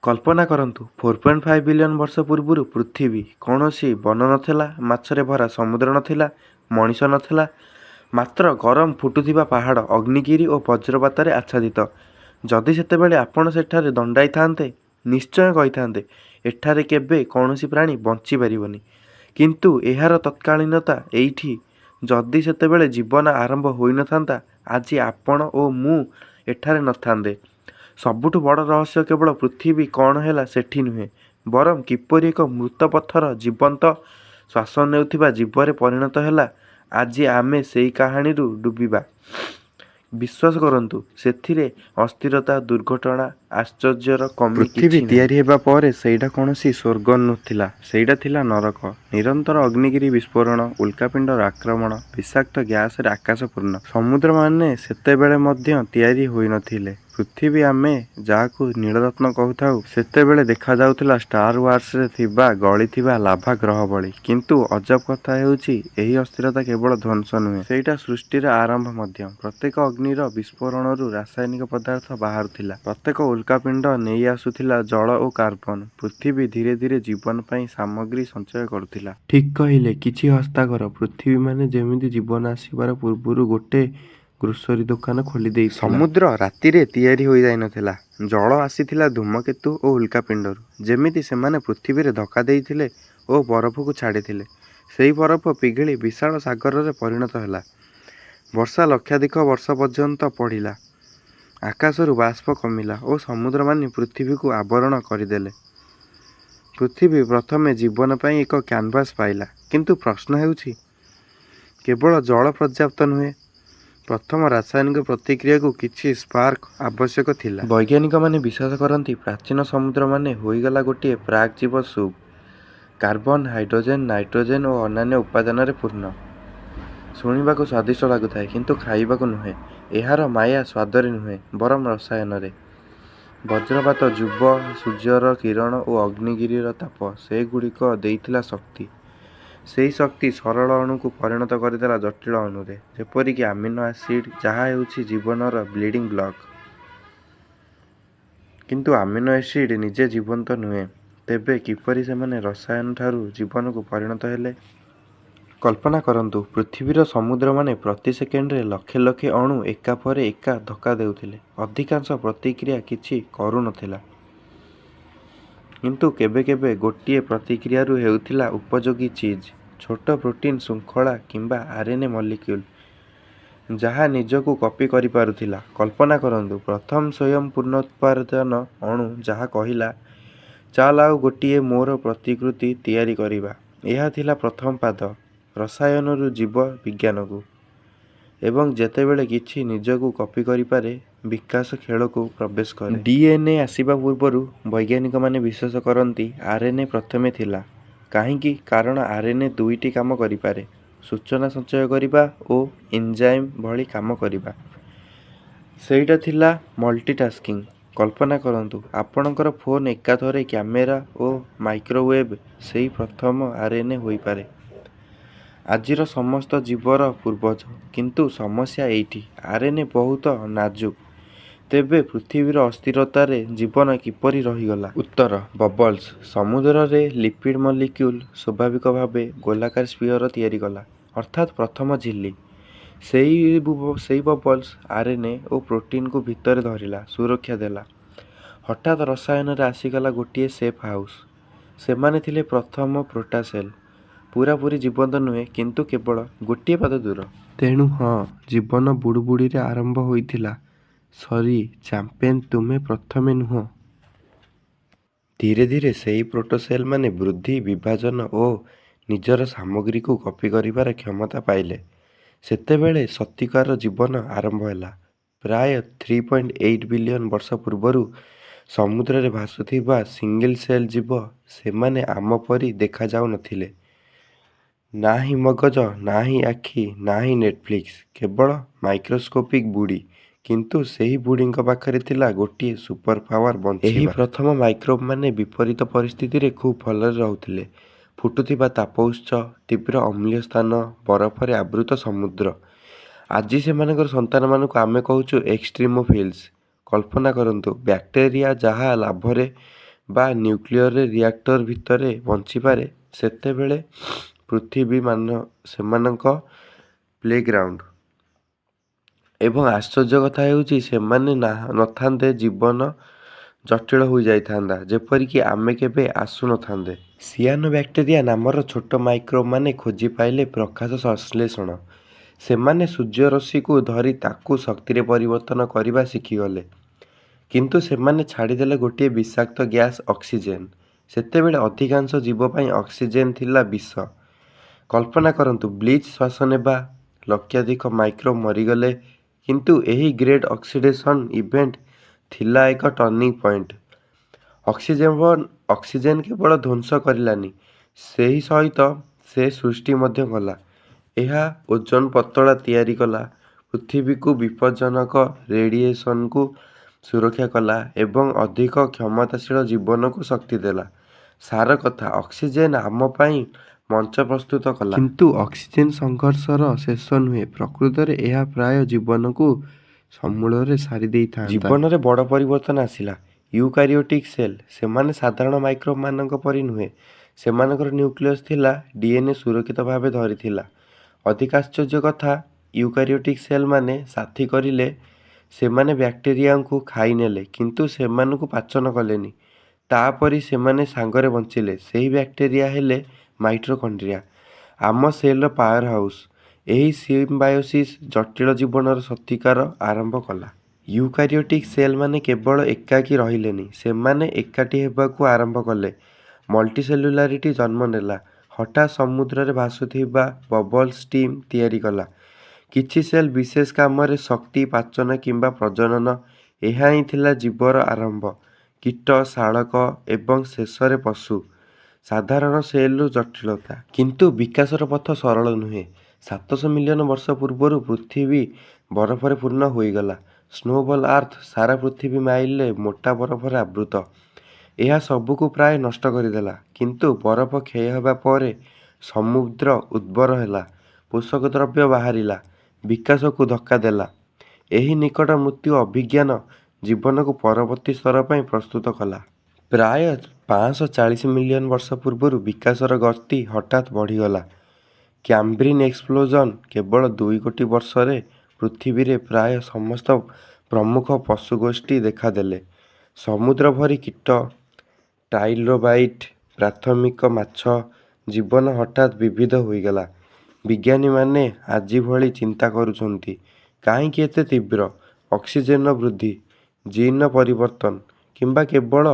କଳ୍ପନା କରନ୍ତୁ, 4.5 ବିଲିୟନ ବର୍ଷ ପୂର୍ବରୁ ପୃଥିବୀ। କୌଣସି ବନ ନଥିଲା, ମାଛରେ ଭରା ସମୁଦ୍ର ନଥିଲା, ମଣିଷ ନଥିଲା। ମାତ୍ର ଗରମ ଫୁଟୁଥିବା ପାହାଡ଼, ଅଗ୍ନିଗିରି ଓ ବଜ୍ରପାତରେ ଆଚ୍ଛାଦିତ। ଯଦି ସେତେବେଳେ ଆପଣ ସେଠାରେ ଦଣ୍ଡାଇଥାନ୍ତେ, ନିଶ୍ଚୟ କହିଥାନ୍ତେ, ଏଠାରେ କେବେ କୌଣସି ପ୍ରାଣୀ ବଞ୍ଚିପାରିବନି। କିନ୍ତୁ ଏହାର ତତ୍କାଳୀନତା ଏଇଠି ଯଦି ସେତେବେଳେ ଜୀବନ ଆରମ୍ଭ ହୋଇନଥାନ୍ତା, ଆଜି ଆପଣ ଓ ମୁଁ ଏଠାରେ ନଥାନ୍ତେ। ସବୁଠୁ ବଡ଼ ରହସ୍ୟ କେବଳ ପୃଥିବୀ କ'ଣ ହେଲା ସେଠି ନୁହେଁ, ବରଂ କିପରି ଏକ ମୃତ ପଥର ଜୀବନ୍ତ, ଶ୍ୱାସ ନେଉଥିବା ଜୀବରେ ପରିଣତ ହେଲା ଆଜି ଆମେ ସେଇ କାହାଣୀରୁ ଡୁବିବା। ବିଶ୍ୱାସ କରନ୍ତୁ, ସେଥିରେ ଅସ୍ଥିରତା, ଦୁର୍ଘଟଣା, ଆଶ୍ଚର୍ଯ୍ୟର କମି ପୃଥିବୀ କିଛି ନାହିଁ। ତିଆରି ହେବା ପରେ ସେଇଟା କୌଣସି ସ୍ୱର୍ଗ ନଥିଲା। ସେଇଟା ଥିଲା ନରକ। ନିରନ୍ତର ଅଗ୍ନିଗିରି ବିସ୍ଫୋରଣ, ଉଲ୍କାପିଣ୍ଡର ଆକ୍ରମଣ, ବିଷାକ୍ତ ଗ୍ୟାସରେ ଆକାଶ ପୂର୍ଣ୍ଣ। ସମୁଦ୍ରମାନେ ସେତେବେଳେ ମଧ୍ୟ ତିଆରି ହୋଇନଥିଲେ। ପୃଥିବୀ ଆମେ ଯାହାକୁ ନୀଳ ରତ୍ନ କହୁଥାଉ, ସେତେବେଳେ ଦେଖାଯାଉଥିଲା ଷ୍ଟାର ୱାର୍ସରେ ଥିବା ଗଳିଥିବା ଲାଭା ଗ୍ରହ ଭଳି। କିନ୍ତୁ ଅଜବ କଥା ହେଉଛି, ଏହି ଅସ୍ଥିରତା କେବଳ ଧ୍ୱଂସ ନୁହେଁ। ସେଇଟା ସୃଷ୍ଟିର ଆରମ୍ଭ ମଧ୍ୟ। ପ୍ରତ୍ୟେକ ଅଗ୍ନିର ବିସ୍ଫୋରଣରୁ ରାସାୟନିକ ପଦାର୍ଥ ବାହାରୁଥିଲା। ପ୍ରତ୍ୟେକ ଉଲ୍କାପିଣ୍ଡ ନେଇଆସୁଥିଲା ଜଳ ଓ କାର୍ବନ। ପୃଥିବୀ ଧୀରେ ଧୀରେ ଜୀବନ ପାଇଁ ସାମଗ୍ରୀ ସଞ୍ଚୟ କରୁଥିଲା। ଠିକ୍ କହିଲେ କିଛି ହସ୍ତାଖର। ପୃଥିବୀ ମାନେ ଯେମିତି ଜୀବନ ଆସିବାର ପୂର୍ବରୁ ଗୋଟେ ଗ୍ରୋସରି ଦୋକାନ ଖୋଲିଦେଇଥିଲା। ସମୁଦ୍ର ରାତିରେ ତିଆରି ହୋଇଯାଇନଥିଲା। ଜଳ ଆସିଥିଲା ଧୂମକେତୁ ଓ ଉଲ୍କାପିଣ୍ଡରୁ। ଯେମିତି ସେମାନେ ପୃଥିବୀରେ ଧକ୍କା ଦେଇଥିଲେ ଓ ବରଫକୁ ଛାଡ଼ିଥିଲେ। ସେହି ବରଫ ପିଘଳି ବିଶାଳ ସାଗରରେ ପରିଣତ ହେଲା। ବର୍ଷା ଲକ୍ଷାଧିକ ବର୍ଷ ପର୍ଯ୍ୟନ୍ତ ପଡ଼ିଲା। ଆକାଶରୁ ବାଷ୍ପ କମିଲା ଓ ସମୁଦ୍ରମାନେ ପୃଥିବୀକୁ ଆବରଣ କରିଦେଲେ। ପୃଥିବୀ ପ୍ରଥମେ ଜୀବନ ପାଇଁ ଏକ କ୍ୟାନଭାସ ପାଇଲା। କିନ୍ତୁ ପ୍ରଶ୍ନ ହେଉଛି, କେବଳ ଜଳ ପର୍ଯ୍ୟାପ୍ତ ନୁହେଁ। ପ୍ରଥମ ରାସାୟନିକ ପ୍ରତିକ୍ରିୟାକୁ କିଛି ସ୍ପାର୍କ ଆବଶ୍ୟକ ଥିଲା। ବୈଜ୍ଞାନିକମାନେ ବିଶ୍ୱାସ କରନ୍ତି, ପ୍ରାଚୀନ ସମୁଦ୍ରମାନେ ହୋଇଗଲା ଗୋଟିଏ ପ୍ରାକ୍-ଜୀବ ସୁପ୍। କାର୍ବନ, ହାଇଡ୍ରୋଜେନ, ନାଇଟ୍ରୋଜେନ ଓ ଅନ୍ୟାନ୍ୟ ଉପାଦାନରେ ପୂର୍ଣ୍ଣ। ଶୁଣିବାକୁ ସ୍ୱାଦିଷ୍ଟ ଲାଗୁଥାଏ, କିନ୍ତୁ ଖାଇବାକୁ ନୁହେଁ। ଏହାର ମାୟା ସ୍ୱାଦରେ ନୁହେଁ, ବରଂ ରସାୟନରେ। ବଜ୍ରପାତ, ଯୁବ ସୂର୍ଯ୍ୟର କିରଣ ଓ ଅଗ୍ନିଗିରିର ତାପ ସେଗୁଡ଼ିକ ଦେଇଥିଲା ଶକ୍ତି। ସେହି ଶକ୍ତି ସରଳ ଅଣୁକୁ ପରିଣତ କରିଦେଲା ଜଟିଳ ଅଣୁରେ, ଯେପରିକି ଆମିନୋ ଏସିଡ୍, ଯାହା ହେଉଛି ଜୀବନର ବିଲ୍ଡିଂ ବ୍ଲକ୍। କିନ୍ତୁ ଆମିନୋ ଏସିଡ୍ ନିଜେ ଜୀବନ୍ତ ନୁହେଁ। ତେବେ କିପରି ସେମାନେ ରସାୟନ ଠାରୁ ଜୀବନକୁ ପରିଣତ ହେଲେ? କଳ୍ପନା କରନ୍ତୁ, ପୃଥିବୀର ସମୁଦ୍ରମାନେ ପ୍ରତି ସେକେଣ୍ଡରେ ଲକ୍ଷ ଲକ୍ଷ ଅଣୁ ଏକା ପରେ ଏକା ଧକ୍କା ଦେଉଥିଲେ। ଅଧିକାଂଶ ପ୍ରତିକ୍ରିୟା କିଛି କରୁନଥିଲା। କିନ୍ତୁ କେବେ କେବେ ଗୋଟିଏ ପ୍ରତିକ୍ରିୟାରୁ ହେଉଥିଲା ଉପଯୋଗୀ ଚିଜ୍, ଛୋଟ ପ୍ରୋଟିନ୍ ଶୃଙ୍ଖଳା କିମ୍ବା ଆରଏନଏ ମଲିକ୍ୟୁଲ୍, ଯାହା ନିଜକୁ କପି କରିପାରୁଥିଲା। କଳ୍ପନା କରନ୍ତୁ, ପ୍ରଥମ ସ୍ୱୟଂ ପୁନରୁତ୍ପାଦନ ଅଣୁ ଯାହା କହିଲା, ଚାଲ ଆଉ ଗୋଟିଏ ମୋର ପ୍ରତିକୃତି ତିଆରି କରିବା। ଏହା ଥିଲା ପ୍ରଥମ ପାଦ, ରସାୟନରୁ ଜୀବ ବିଜ୍ଞାନକୁ। ଏବଂ ଯେତେବେଳେ କିଛି ନିଜକୁ କପି କରିପାରେ, ବିକାଶ ଖେଳକୁ ପ୍ରବେଶ କରେ। ଡିଏନଏ ଆସିବା ପୂର୍ବରୁ ବୈଜ୍ଞାନିକମାନେ ବିଶ୍ୱାସ କରନ୍ତି ଆରଏନଏ ପ୍ରଥମେ ଥିଲା। କାହିଁକି? କାରଣ ଆରଏନଏ ଦୁଇଟି କାମ କରିପାରେ ସୂଚନା ସଞ୍ଚୟ କରିବା ଓ ଏନଜାଇମ୍ ଭଳି କାମ କରିବା। ସେଇଟା ଥିଲା ମଲ୍ଟିଟାସ୍କିଂ। କଳ୍ପନା କରନ୍ତୁ, ଆପଣଙ୍କର ଫୋନ୍ ଏକାଥରେ କ୍ୟାମେରା ଓ ମାଇକ୍ରୋୱେଭ୍ ସେଇ ପ୍ରଥମ ଆରଏନଏ ହୋଇପାରେ, ଆଜିର ସମସ୍ତ ଜୀବର ପୂର୍ବଜ। କିନ୍ତୁ ସମସ୍ୟା ଏଇଠି, ଆରଏନଏ ବହୁତ ନାଜୁକ। ତେବେ ପୃଥିବୀର ଅସ୍ଥିରତାରେ ଜୀବନ କିପରି ରହିଗଲା? ଉତ୍ତର ବବଲ୍ସ। ସମୁଦ୍ରରେ ଲିପିଡ୍ ମଲିକ୍ୟୁଲ୍ ସ୍ୱାଭାବିକ ଭାବେ ଗୋଲାକାର ସ୍ଫିୟର ତିଆରି କଲା, ଅର୍ଥାତ୍ ପ୍ରଥମ ଝିଲ୍ଲୀ। ସେହି ବବଲ୍ସ ଆରଏନଏ ଓ ପ୍ରୋଟିନକୁ ଭିତରେ ଧରିଲା, ସୁରକ୍ଷା ଦେଲା। ହଠାତ୍ ରସାୟନରେ ଆସିଗଲା ଗୋଟିଏ ସେଫ୍ ହାଉସ୍। ସେମାନେ ଥିଲେ ପ୍ରଥମ ପ୍ରୋଟୋସେଲ୍, ପୂରାପୂରି ଜୀବନ୍ତ ନୁହେଁ, କିନ୍ତୁ କେବଳ ଗୋଟିଏ ପାଦ ଦୂର। ତେଣୁ ହଁ, ଜୀବନ ବୁଡୁବୁଡ଼ିରେ ଆରମ୍ଭ ହୋଇଥିଲା। ସରି ଚାମ୍ପିୟନ ତୁମେ ପ୍ରଥମେ ନୁହଁ। ଧୀରେ ଧୀରେ ସେହି ପ୍ରୋଟୋସେଲମାନେ ବୃଦ୍ଧି, ବିଭାଜନ ଓ ନିଜର ସାମଗ୍ରୀକୁ କପି କରିବାର କ୍ଷମତା ପାଇଲେ। ସେତେବେଳେ ସତିକାର ଜୀବନ ଆରମ୍ଭ ହେଲା। ପ୍ରାୟ 3.8 ବିଲିୟନ ବର୍ଷ ପୂର୍ବରୁ ସମୁଦ୍ରରେ ଭାସୁଥିବା ସିଙ୍ଗଲ ସେଲ୍ ଜୀବ ସେମାନେ ଆମ ପରି ଦେଖାଯାଉନଥିଲେ। ନାହିଁ ମଗଜ, ନାହିଁ ଆଖି, ନାହିଁ ନେଟଫ୍ଲିକ୍ସ, କେବଳ ମାଇକ୍ରୋସ୍କୋପିକ୍ ବୁଡ଼ି। କିନ୍ତୁ ସେହି ବୁଡ଼ିଙ୍କ ପାଖରେ ଥିଲା ଗୋଟିଏ ସୁପରପାୱାର ଏହି ବଞ୍ଚିବା। ପ୍ରଥମ ମାଇକ୍ରୋବମାନେ ବିପରୀତ ପରିସ୍ଥିତିରେ ଖୁବ୍ ଭଲରେ ରହୁଥିଲେ। ଫୁଟୁଥିବା ତାପ ଉତ୍ସ, ତୀବ୍ର ଅମ୍ଳୀୟ ସ୍ଥାନ, ବରଫରେ ଆବୃତ ସମୁଦ୍ର। ଆଜି ସେମାନଙ୍କର ସନ୍ତାନମାନଙ୍କୁ ଆମେ କହୁଛୁ ଏକ୍ସଟ୍ରିମୋଫିଲ୍ସ। କଳ୍ପନା କରନ୍ତୁ, ବ୍ୟାକ୍ଟେରିଆ ଯାହା ଲାଭାରେ ବା ନ୍ୟୁକ୍ଲିୟର ରିଆକ୍ଟର ଭିତରେ ବଞ୍ଚିପାରେ, ସେତେବେଳେ ପୃଥିବୀ ସେମାନଙ୍କ ପ୍ଲେଗ୍ରାଉଣ୍ଡ। ଏବଂ ଆଶ୍ଚର୍ଯ୍ୟ କଥା ହେଉଛି, ସେମାନେ ନଥାନ୍ତେ ଜୀବନ ଜଟିଳ ହୋଇଯାଇଥାନ୍ତା ଯେପରିକି ଆମେ କେବେ ଆସୁନଥାନ୍ତେ। ସିଆନୋବ୍ୟାକ୍ଟେରିଆ ନାମର ଛୋଟ ମାଇକ୍ରୋବମାନେ ଖୋଜି ପାଇଲେ ପ୍ରକାଶ ସଂଶ୍ଳେଷଣ। ସେମାନେ ସୂର୍ଯ୍ୟରଶ୍ମିକୁ ଧରି ତାକୁ ଶକ୍ତିରେ ପରିବର୍ତ୍ତନ କରିବା ଶିଖିଗଲେ। କିନ୍ତୁ ସେମାନେ ଛାଡ଼ିଦେଲେ ଗୋଟିଏ ବିଷାକ୍ତ ଗ୍ୟାସ ଅକ୍ସିଜେନ୍। ସେତେବେଳେ ଅଧିକାଂଶ ଜୀବ ପାଇଁ ଅକ୍ସିଜେନ୍ ଥିଲା ବିଷ। କଳ୍ପନା କରନ୍ତୁ, ବ୍ଲିଚ୍ ଶ୍ୱାସ ନେବା, ଲକ୍ଷାଧିକ ମାଇକ୍ରୋବ ମରିଗଲେ। କିନ୍ତୁ ଏହି ଗ୍ରେଟ୍ ଅକ୍ସିଡେସନ୍ ଇଭେଣ୍ଟ ଥିଲା ଏକ ଟର୍ଣ୍ଣିଂ ପଏଣ୍ଟ। ଅକ୍ସିଜେନ୍ କେବଳ ଧ୍ୱଂସ କରିଲାନି, ସେହି ସହିତ ସେ ସୃଷ୍ଟି ମଧ୍ୟ କଲା। ଏହା ଓଜୋନ୍ ପତଳା ତିଆରି କଲା, ପୃଥିବୀକୁ ବିପଜ୍ଜନକ ରେଡିଏସନରୁ ସୁରକ୍ଷା କଲା ଏବଂ ଅଧିକ କ୍ଷମତାଶୀଳ ଜୀବନକୁ ଶକ୍ତି ଦେଲା। ସାରକଥା, ଅକ୍ସିଜେନ୍ ଆମ ପାଇଁ ମଞ୍ଚ ପ୍ରସ୍ତୁତ କଲା। କିନ୍ତୁ ଅକ୍ସିଜେନ୍ ସଂଘର୍ଷର ଶେଷ ନୁହେଁ। ପ୍ରକୃତରେ ଏହା ପ୍ରାୟ ଜୀବନକୁ ସମୂଳରେ ସାରିଦେଇଥାନ୍ତା। ଜୀବନରେ ବଡ଼ ପରିବର୍ତ୍ତନ ଆସିଲା। Eukaryotic cell. ସେମାନେ ସାଧାରଣ ମାଇକ୍ରୋବମାନଙ୍କ ପରି ନୁହେଁ। ସେମାନଙ୍କର ନ୍ୟୁକ୍ଲିୟସ୍ ଥିଲା, ଡିଏନ୍ଏ ସୁରକ୍ଷିତ ଭାବେ ଧରିଥିଲା। ଅଧିକ ଆଶ୍ଚର୍ଯ୍ୟ କଥା, ୟୁକାରିଓଟିକ୍ ସେଲ୍‌ମାନେ ସାଥୀ କରିଲେ। ସେମାନେ ବ୍ୟାକ୍ଟେରିଆକୁ ଖାଇନେଲେ, କିନ୍ତୁ ସେମାନଙ୍କୁ ପାଚନ କଲେନି। ତା'ପରେ ସେମାନେ ସାଙ୍ଗରେ ବଞ୍ଚିଲେ। ସେହି ବ୍ୟାକ୍ଟେରିଆ ହେଲେ ମାଇଟୋକଣ୍ଡ୍ରିଆ, ଆମ ସେଲ୍‌ର ପାୱାରହାଉସ୍। ଏହି ସିମ୍ବାୟୋସିସ୍ ଜଟିଳ ଜୀବନର ସତ୍ୟିକାର ଆରମ୍ଭ କଲା। ୟୁକାରିଓଟିକ୍ ସେଲ୍‌ମାନେ କେବଳ ଏକାକୀ ରହିଲେନି, ସେମାନେ ଏକାଠି ହେବାକୁ ଆରମ୍ଭ କଲେ। ମଲ୍ଟିସେଲୁଲାରିଟି ଜନ୍ମ ନେଲା। ହଠାତ୍ ସମୁଦ୍ରରେ ଭାସୁଥିବା ବବଲ୍ସ ଟିମ୍ ତିଆରି କଲା। କିଛି ସେଲ୍ ବିଶେଷ କାମରେ ଶକ୍ତି, ପାଚନ କିମ୍ବା ପ୍ରଜନନ। ଏହା ହିଁ ଥିଲା ଜୀବର ଆରମ୍ଭ। କୀଟ, ଶାଳକ ଏବଂ ଶେଷରେ ପଶୁ। ସାଧାରଣ ସେଲ୍‌ରୁ ଜଟିଳତା। କିନ୍ତୁ ବିକାଶର ପଥ ସରଳ ନୁହେଁ। 700 ମିଲିୟନ ବର୍ଷ ପୂର୍ବରୁ ପୃଥିବୀ ବରଫରେ ପୂର୍ଣ୍ଣ ହୋଇଗଲା। ସ୍ନୋବଲ୍ ଆର୍ଥ ସାରା ପୃଥିବୀ ମାଇଲ ମୋଟା ବରଫରେ ଆବୃତ। ଏହା ସବୁକୁ ପ୍ରାୟ ନଷ୍ଟ କରିଦେଲା। କିନ୍ତୁ ବରଫ କ୍ଷୟ ହେବା ପରେ ସମୁଦ୍ର ଉର୍ବର ହେଲା। ପୋଷକ ଦ୍ରବ୍ୟ ବାହାରିଲା, ବିକାଶକୁ ଧକ୍କା ଦେଲା। ଏହି ନିକଟ ମୃତ୍ୟୁ ଅଭିଜ୍ଞାନ ଜୀବନକୁ ପରବର୍ତ୍ତୀ ସ୍ତର ପାଇଁ ପ୍ରସ୍ତୁତ କଲା। ପ୍ରାୟ 540 ମିଲିୟନ ବର୍ଷ ପୂର୍ବରୁ ବିକାଶର ଗତି ହଠାତ୍ ବଢ଼ିଗଲା। କ୍ୟାମ୍ବ୍ରିଆନ୍ ଏକ୍ସପ୍ଲୋଜନ୍। କେବଳ 2 କୋଟି ବର୍ଷରେ ପୃଥିବୀରେ ପ୍ରାୟ ସମସ୍ତ ପ୍ରମୁଖ ପଶୁ ଗୋଷ୍ଠୀ ଦେଖାଦେଲେ। ସମୁଦ୍ର ଭରି କୀଟ, ଟ୍ରାଇଲୋବାଇଟ୍, ପ୍ରାଥମିକ ମାଛ। ଜୀବନ ହଠାତ୍ ବିବିଧ ହୋଇଗଲା। ବିଜ୍ଞାନୀମାନେ ଆଜି ଭଳି ଚିନ୍ତା କରୁଛନ୍ତି, କାହିଁକି ଏତେ ତୀବ୍ର? ଅକ୍ସିଜେନର ବୃଦ୍ଧି, ଜିନ୍‌ର ପରିବର୍ତ୍ତନ, କିମ୍ବା କେବଳ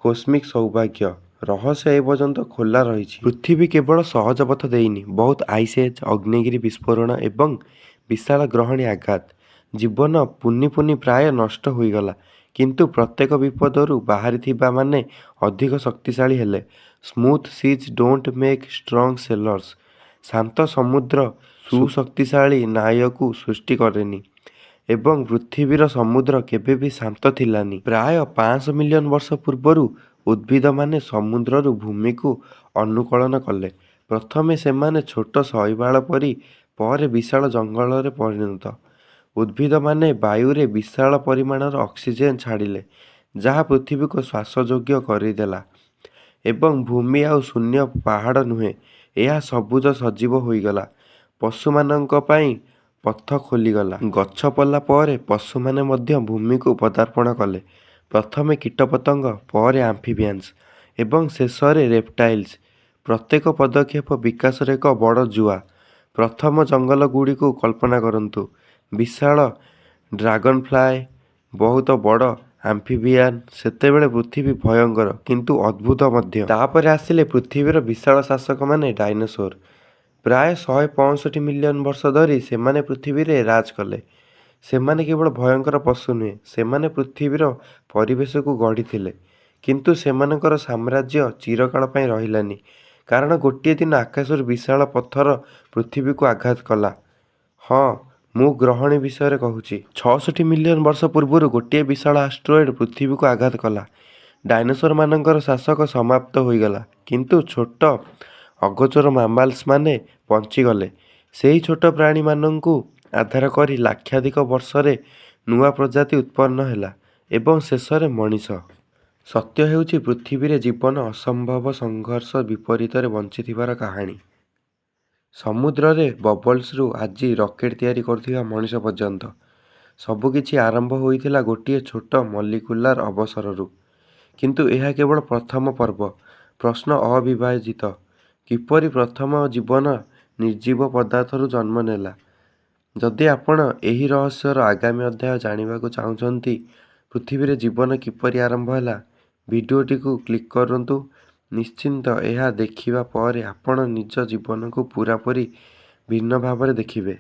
କସ୍ମିକ୍ ସୌଭାଗ୍ୟ? ରହସ୍ୟ ଏପର୍ଯ୍ୟନ୍ତ ଖୋଲା ରହିଛି। ପୃଥିବୀ କେବଳ ସହଜ ପଥ ଦେଇନି। ବହୁତ ଆଇସ୍ ଏଜ୍, ଆଗ୍ନେୟଗିରି ବିସ୍ଫୋରଣ ଏବଂ ବିଶାଳ ଗ୍ରହଣୀ ଆଘାତ। ଜୀବନ ପୁନି ପୁନି ପ୍ରାୟ ନଷ୍ଟ ହୋଇଗଲା। କିନ୍ତୁ ପ୍ରତ୍ୟେକ ବିପଦରୁ ବାହାରିଥିବା ମାନେ ଅଧିକ ଶକ୍ତିଶାଳୀ ହେଲେ। Smooth seas don't make strong sailors. ଶାନ୍ତ ସମୁଦ୍ର ସୁଶକ୍ତିଶାଳୀ ନାୟକୁ ସୃଷ୍ଟି କରେନି। ଏବଂ ପୃଥିବୀର ସମୁଦ୍ର କେବେବି ଶାନ୍ତ ଥିଲାନି। ପ୍ରାୟ 500 ମିଲିୟନ ବର୍ଷ ପୂର୍ବରୁ ଉଦ୍ଭିଦମାନେ ସମୁଦ୍ରରୁ ଭୂମିକୁ ଅନୁକୂଳନ କଲେ। ପ୍ରଥମେ ସେମାନେ ଛୋଟ ଶୈବାଳ ପରି, ପରେ ବିଶାଳ ଜଙ୍ଗଲରେ ପରିଣତ। ଉଦ୍ଭିଦମାନେ ବାୟୁରେ ବିଶାଳ ପରିମାଣର ଅକ୍ସିଜେନ୍ ଛାଡ଼ିଲେ, ଯାହା ପୃଥିବୀକୁ ଶ୍ୱାସଯୋଗ୍ୟ କରିଦେଲା। ଏବଂ ଭୂମି ଆଉ ଶୂନ୍ୟ ପାହାଡ଼ ନୁହେଁ, ଏହା ସବୁଜ, ସଜୀବ ହୋଇଗଲା। ପଶୁମାନଙ୍କ ପାଇଁ ପଥ ଖୋଲିଗଲା। ଗଛପଲା ପରେ ପଶୁମାନେ ମଧ୍ୟ ଭୂମିକୁ ପଦାର୍ପଣ କଲେ। ପ୍ରଥମେ କୀଟପତଙ୍ଗ, ପରେ ଆମ୍ଫିବିଆନ୍ସ, ଏବଂ ଶେଷରେ ରେପ୍ଟାଇଲ୍ସ। ପ୍ରତ୍ୟେକ ପଦକ୍ଷେପ ବିକାଶର ଏକ ବଡ଼ ଜୁଆ। ପ୍ରଥମ ଜଙ୍ଗଲଗୁଡ଼ିକୁ କଳ୍ପନା କରନ୍ତୁ। ବିଶାଳ ଡ୍ରାଗନଫ୍ଲାଏ, ବହୁତ ବଡ଼ ଆମ୍ଫିବିଆନ୍। ସେତେବେଳେ ପୃଥିବୀ ଭୟଙ୍କର, କିନ୍ତୁ ଅଦ୍ଭୁତ ମଧ୍ୟ। ତା'ପରେ ଆସିଲେ ପୃଥିବୀର ବିଶାଳ ଶାସକମାନେ ଡାଇନୋସର। ପ୍ରାୟ 165 ମିଲିୟନ ବର୍ଷ ଧରି ସେମାନେ ପୃଥିବୀରେ ରାଜ୍ କଲେ। ସେମାନେ କେବଳ ଭୟଙ୍କର ପଶୁ ନୁହେଁ, ସେମାନେ ପୃଥିବୀର ପରିବେଶକୁ ଗଢ଼ିଥିଲେ। କିନ୍ତୁ ସେମାନଙ୍କର ସାମ୍ରାଜ୍ୟ ଚିରକାଳ ପାଇଁ ରହିଲାନି। କାରଣ ଗୋଟିଏ ଦିନ ଆକାଶରୁ ବିଶାଳ ପଥର ପୃଥିବୀକୁ ଆଘାତ କଲା। ହଁ, ମୁଁ ଗ୍ରହଣୀ ବିଷୟରେ କହୁଛି। 66 ମିଲିୟନ ବର୍ଷ ପୂର୍ବରୁ ଗୋଟିଏ ବିଶାଳ ଆଷ୍ଟ୍ରଏଡ୍ ପୃଥିବୀକୁ ଆଘାତ କଲା। ଡାଇନୋସରମାନଙ୍କର ଶାସକ ସମାପ୍ତ ହୋଇଗଲା। କିନ୍ତୁ ଛୋଟ ଅଗୋଚର ମାମାଲ୍ସମାନେ ବଞ୍ଚିଗଲେ। ସେହି ଛୋଟ ପ୍ରାଣୀମାନଙ୍କୁ ଆଧାର କରି ଲକ୍ଷାଧିକ ବର୍ଷରେ ନୂଆ ପ୍ରଜାତି ଉତ୍ପନ୍ନ ହେଲା, ଏବଂ ଶେଷରେ ମଣିଷ। ସତ୍ୟ ହେଉଛି ପୃଥିବୀରେ ଜୀବନ ଅସମ୍ଭବ ସଂଘର୍ଷ ବିପରୀତରେ ବଞ୍ଚିଥିବାର କାହାଣୀ। ସମୁଦ୍ରରେ ବବଲ୍ସରୁ ଆଜି ରକେଟ୍ ତିଆରି କରୁଥିବା ମଣିଷ ପର୍ଯ୍ୟନ୍ତ, ସବୁକିଛି ଆରମ୍ଭ ହୋଇଥିଲା ଗୋଟିଏ ଛୋଟ ମଲିକୁଲାର ଅବସରରୁ। କିନ୍ତୁ ଏହା କେବଳ ପ୍ରଥମ ପର୍ବ। ପ୍ରଶ୍ନ ଅବିଭାଜିତ: କିପରି ପ୍ରଥମ ଜୀବନ ନିର୍ଜୀବ ପଦାର୍ଥରୁ ଜନ୍ମ ନେଲା? ଯଦି ଆପଣ ଏହି ରହସ୍ୟର ଆଗାମୀ ଅଧ୍ୟାୟ ଜାଣିବାକୁ ଚାହୁଁଛନ୍ତି, ପୃଥିବୀରେ ଜୀବନ କିପରି ଆରମ୍ଭ ହେଲା, ଭିଡିଓଟିକୁ କ୍ଲିକ୍ କରନ୍ତୁ। ନିଶ୍ଚିତ ଏହା ଦେଖିବା ପରେ ଆପଣ ନିଜ ଜୀବନକୁ ପୂରାପୂରି ଭିନ୍ନ ଭାବରେ ଦେଖିବେ।